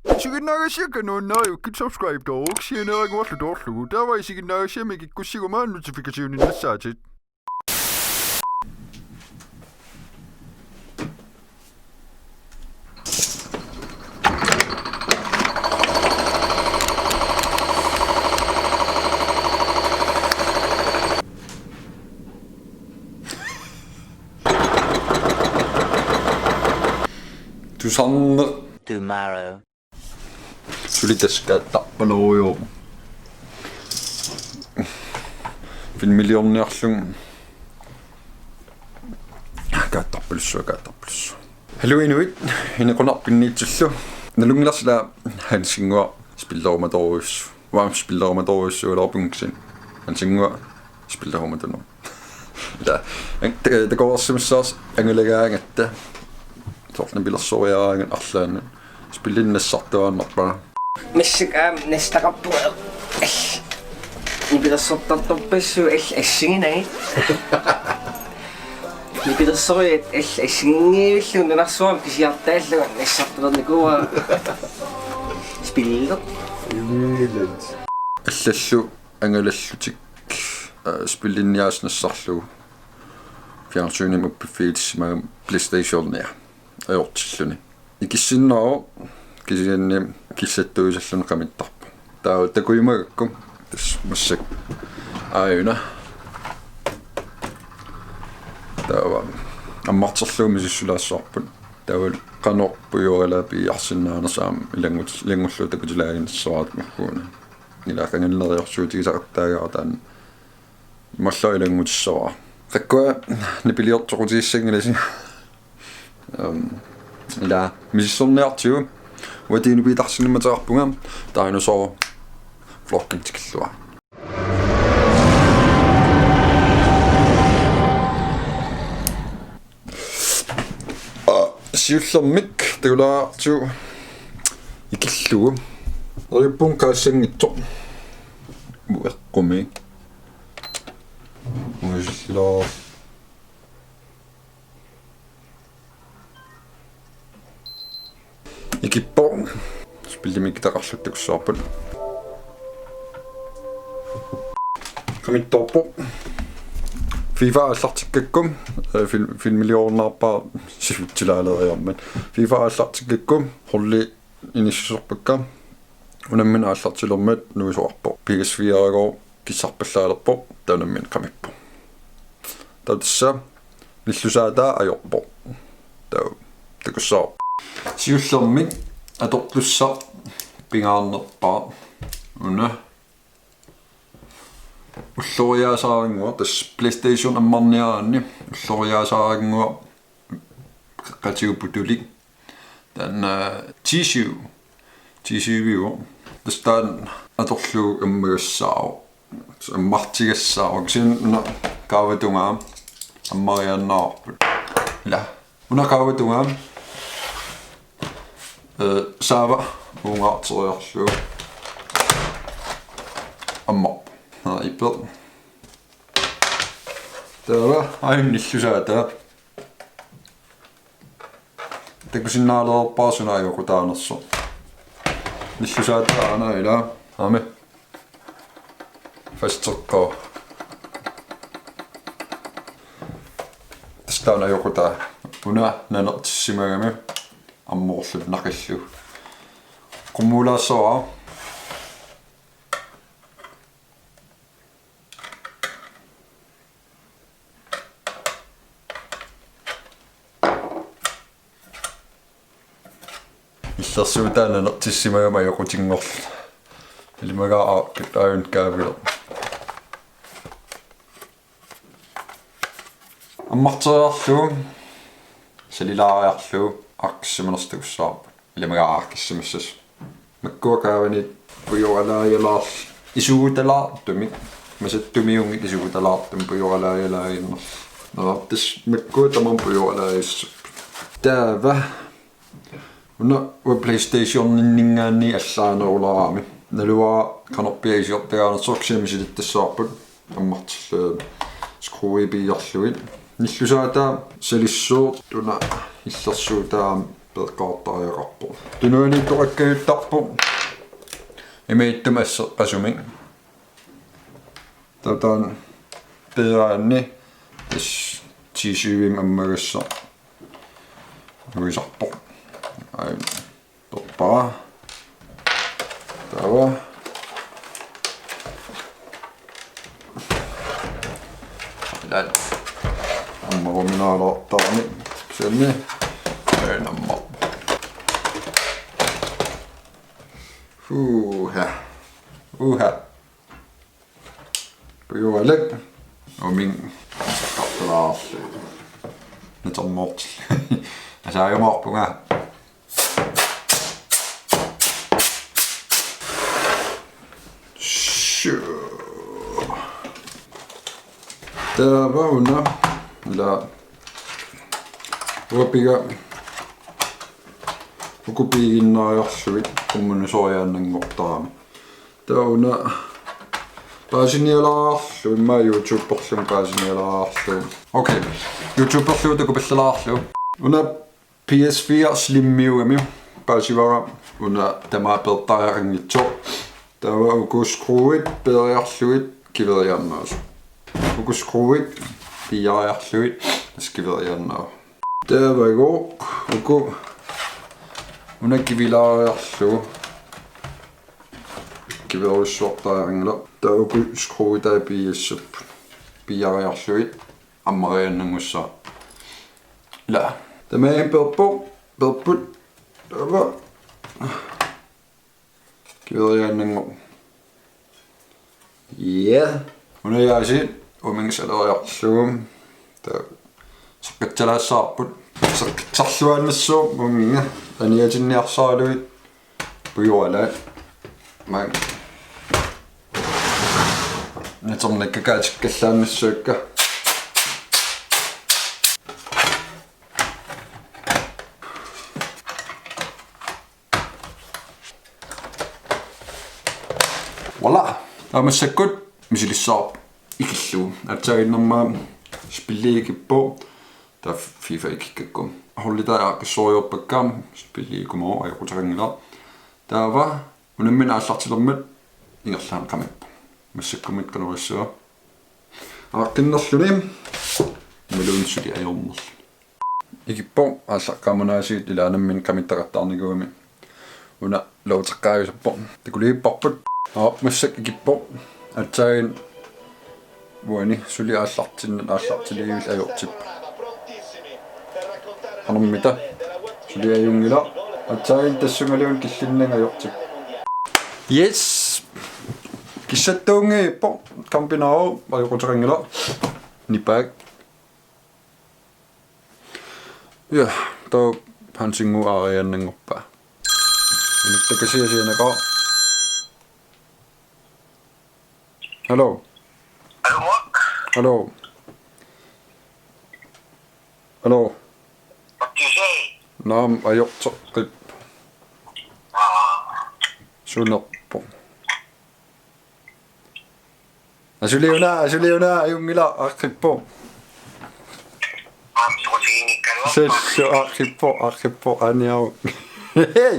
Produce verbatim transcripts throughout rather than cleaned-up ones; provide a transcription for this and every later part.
Isiginnaagassiakka nuannariukkit subscribe-toruk sianeeraguarlu toorlugu. Taava isiginnaagassiami kikkussiguma notification-innassaatit. Tusarneq. Tomorrow. Suli tassa kaattarpaneruvoq. Filmiliorniarlugu. Kaattarpalussuaq, kaattarpalussuaq. Hallo inuit, inequnarpinniitsullu. Nalunngilarsi ila Hansinnguaq spillerumatorujussuaq. Uanga spillerumatorujussuugaluarpunga kisianni Hansinnguaq spillerumatunut. Ila, ang-, ta-, takoreersimassavarsi angalagaangatta. Soorlu nipilersoriaraangat arlaannut. Spillinut nassartuaannarpara. Massakkut aamma nassaqarpunga. Nipilersortartorpassuit assigiinngilakka. Nipilersoruit assigiinngilakka nunarsuarmi pisiartaallunga nassartulernikuuara. Spilleq. Allallu angalallutik, øh, spillinniaasiit nassarlugu fjernsynimi uppiffigitissimagami PlayStationia ajortilluni. Ikissinnaavoq kisianni kissattuisalluni qamittarpoq. Taava takujumagakku tassa massakkut aajuna. Taava ammarterlugu misissulaassavarput. Taava qanoq pujuaralaa piiarsinnaanersoq aamma ilanngut-, ilanngullugu takutilaaginnassavarput makkuuna. Ila qanganileriarsuutigisaqattaagaara taanna. Immaqa ilanngutissavara. Takkua nipiliortoqutigissanngilasi. Øhm, ila misissorniartigu. Uatiinupiitarsinimmateqarpunga. Taanna soo vloggimik tikillugu. Aa, siullermik takulaartigu ikillugu. Erippunga kaassanngitsoq. Ueqqumi. Uisilloo. Ikippoq. Spillimik taqarluttussaapput. Qamittoorpoq. FIFA aallartikkakku, øh, fil-, filmiliorunnaarpara sivitsilaaleriarmat. FIFA aallartikkakku, holdi inissuserpakka. Unammineq aallartilermat nuisoqarpoq. P S fire-gooq kissarpallaalerpoq, taava unammineq qamippoq. Taava tassa nillusaataa ajorpoq. Taava takussavarput. Siullermik atortussaq pingaarnerpaaq. Una. Ulloriaasaarannguaq, tassa PlayStation ammarniaraanni ulloriaasaarannguaq qeqqatigut putulik. Taanna T syv. T syv-iuvoq. Tassa taanna atorlugu ammagassaavoq. Ammartigassaavoq. Kisianni una qaavatungaa ammariaannarparput. Ila. Una qaavatungaa. Øh, saava uungaarteriarlugu. Ammarpoq. Haa, ipeq. Taava aajuna nillusaataa. Takusinnaalerpara suna ajoqutaanersoq. Nillusaataa aana ila. Aami. Fasteqqo. Tassa taanna ajoqutaa. Una nanertissimagami ammoorlunnaqillugu. Qummuulaassavara. Illersuutaa nanertissimagami ajoqutinngorluni. Ilimagaara aaqqit aajuna kaavileq. Ammarteriarlugu, salilaariarlugu, aaqqissimanassat takussavarput. Ilimagaara aaqqissimanassat. Makkua qaavani pujoralaagilaar-, isugutalaartumik. Masattumiunngit isugutalaartumik pujoralaagilaarnerlu. Nå, tassa makkua tamarmik pujoralaagissapput. Taava. Una uanga PlayStationinninngaanniit allaanerulaarami. Naluara qanorpiaq isigortagaanersoq kisianni misilittassaapput. Ammartillugit skruipiiarlugit. Nillusaataa salissooq una illersuutaa Eqqaartariaqarpoq. Tunuaniittoqakkajuttarpoq. Imaattumik asseqqasumik. Taava taanna peeraanni tassa T C V-mi ammagassaq nuisarpoq. Ai, perpara. Taava. Ilaa. Ammaruminaalaartarami. Kisianni. Ai, namma. Huha. Uha. Pujualak. Uminnga. Qartulaarlu. Natermoortillu. Asaajumaarpunga. Sure. Taava una. Ilaa. Uapiga. Uku piiginnariarlugit qummunisoriaannanngortarami. Taava una paasinialaarlugu, immaqa YouTuberlunga paasinialaarlugu. Okay, YouTuberlugu takupallalaarlugu. Una P S fire Slim-iugami paasivara, una tamaat peertariaqanngitsoq. Taava uku skruit peeriarlugit kiveriaannaasut. Uku skruit piiariarlugit tassa kiveriaannaavoq. Taava uku, uku una kivilaariarlugu. Kiverujussuartariaqanngilaq. Taava uku skruit taava piiassapput. Piiariarlugit ammariaannanngussaaq. Ilaa. Tamaat peerpoq, peerput. Taava. Kiveriaannanngorpoq. Ja. Una aasiit uminnga saleriarlugu. Taava seqqitsalaassavarput. Seqqittarluaannassuuvoq uminnga. Aniatinniarsaralugit. Pujualaat. Maanga. Naternakkakaatikkallaannassuakka. Voilà. Taava massakkut misilissavarput ikillugu. Aatsaaginnarmik spilli ikippoq. Taava FIFA ikikkakku. Holdi taava aaqqissoorujorpakka, spilli ikkumaarpoq, ajoquteqanngilaq. Taava unammineq aallartilermat ingerlaannaq qamippoq. Massakkumut qanoq issaava. Aaqqinnerluni. Imaluunniit suli ajornerluni. Ikippoq aallaqqaammut aasiit, ilaa, nammineq qamittaqattaarnikuugami. Una looteqqaajusuppoq. Takuliipparput. Aap, massakkut ikippoq. Aatsaaginnaq uani suli aallartinnat aallartiliivilluni ajortippoq. Qanormita. Suli ajunngilaq. Aatsaaginnaq tassungaluunniit killinnanga ajortippoq. Yes. Kissattuunngiippoq. Kampinaavoq, ajoquteqanngilaq. Nipaak. Ja, taava Hansinnguup aariaannanngorpaa. Inuttakasiasianaqaa. Hallo. Hallo, Mark. Hallo. Hallo. What do you say? Naamik, ajorteqqippoq. Ah. Sunerpoq. Asuliuna, asuliuna, ajunngilaq, aaqqippoq. Aamma soqutiginngikkaluarpara. Sallu, aaqqippoq, aaqqippoq, aaniaruk. Hej!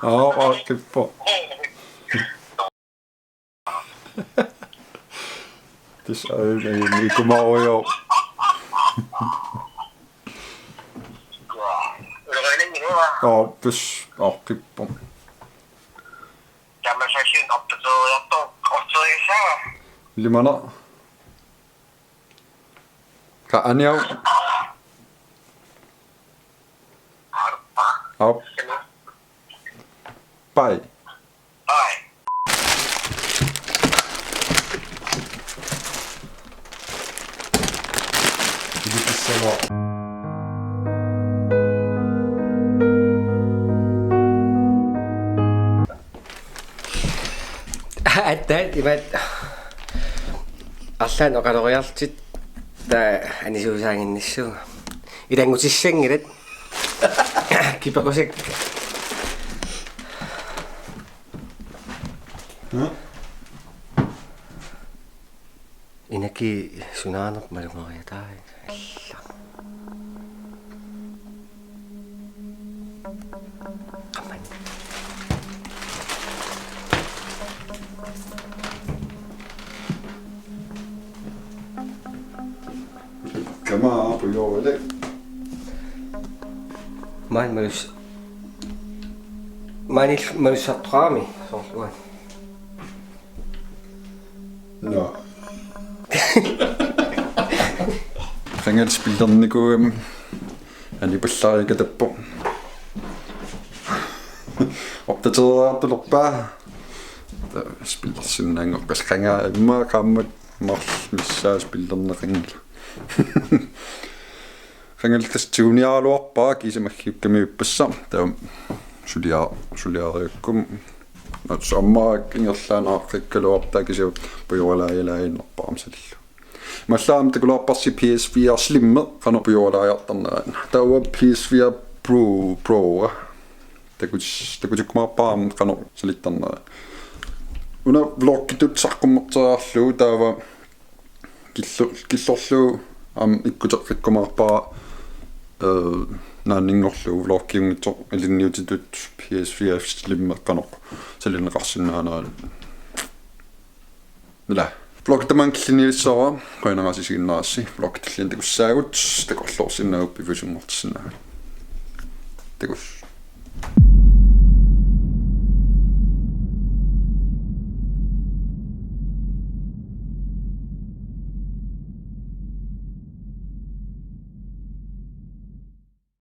Hello. Aap, aaqqippoq. Tassa ajunngilaq, ajunngilaq, ikkumaarujoorpoq. Ulorianannginnama. Aap, tassa aaqqippoq. Tamassi ortotoriartoq ortoriassaanga. Ilimanaq. Ka aniau. Aap. Bye. Bye. Aatsaat imaat arlaannik oqaloriarlutit taava anisuusaaginnassuugut. Ilanngutissanngilat. Kipequsakka. Hm? Inaki sunaanerpoq malugariataai. Alla. Maani malus-, maanil malussartoqarami soorlu. Nå. Qangali spillernikuugami anipallariikatappoq. Opdatereertulerpaa. Spillersinnaanngoqqassooq qanga immaqa qaammat marluk missaa spillerneqanngilaq. Qangali tassa tiguniaraluarpara kiisami aggiukkamiippassaq. Taava sulia-, suliarigakku. Aamma ingerlaannaq aaqqikkaluarpara kisianni pujualaajalaajinnerpaamsallu. Imaallaat aamma takulaarparsi P S fire Slim qanoq pujualaajartarnerat. Taava P S fire Pro, Pro. Takutis-, takutikkumaarpara aamma qanoq salittarnerat. Una vloggitut saqqummerteriarlugu taava killu-, killorlu aamma ikkuteqqikkumaarpara, eh, naanninngorlugu vloggiunngitsoq ilinniutitut P S fire Slim qanoq salineqarsinnaanerat. Ila. Vloggi tamaanga killiliinissaavara, qujanaq isiginnaarassi, vloggi tulliani takussaagut, takorloorsinnaavugut piviusunngortissinnaavugut. Takuss.